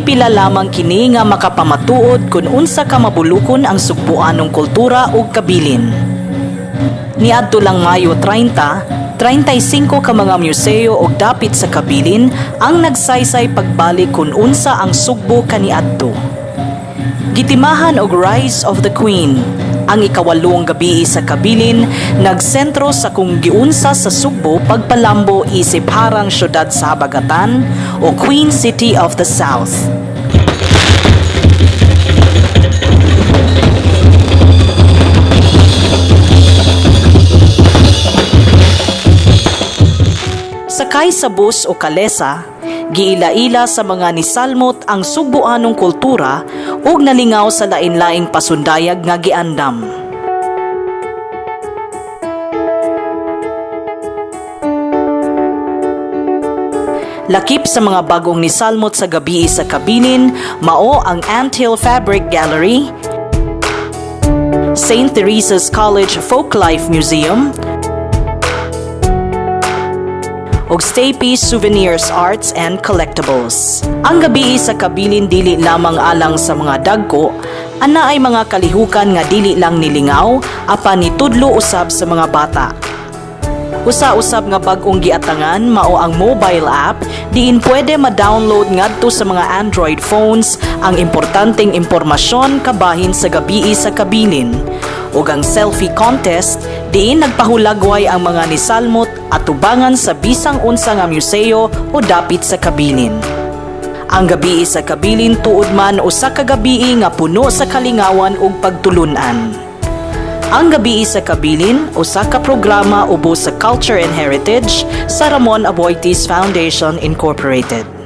Pipila lamang kini nga makapamatuod kung unsa ka mabulukon ang Sugbuanong kultura ug kabilin. Niadto lang Mayo 30, 35 ka mga museo og dapit sa kabilin ang nagsaysay pagbalik kung unsa ang Sugbo kaniadto. Gitimahan og Rise of the Queen, ang ikawalong Gabii sa Kabilin nagsentro sa kung giunsa sa Sugbo pagpalambo isip harang syudad sa habagatan o Queen City of the South. Sakay sa bus o kalesa, giila-ila sa mga nisalmot ang Sugbuanong kultura ug nalingaw sa lain-laing pasundayag nga giandam. Lakip sa mga bagong nisalmot sa Gabii sa Kabilin, mao ang Anthill Fabric Gallery, St. Teresa's College Folklife Museum, ug Stapy Souvenirs Arts and Collectibles. Ang Gabii sa Kabilin dili lamang alang sa mga dagko, ana ay mga kalihukan nga dili lang nilingaw apan nitudlo usab sa mga bata. Usa-usab nga bag-ong giatangan mao ang mobile app diin pwede ma-download ngadto sa mga Android phones ang importanteng impormasyon kabahin sa Gabii sa Kabilin ug ang selfie contest diin nagpahulagway ang mga nisalmot atubangan sa bisang unsa nga museo o dapit sa kabilin. Ang Gabii sa Kabilin tuod man usa ka gabii nga puno sa kalingawan ug pagtulun-an. Ang Gabii sa Kabilin, usa ka programa ubos sa Culture and Heritage sa Ramon Aboitiz Foundation Incorporated.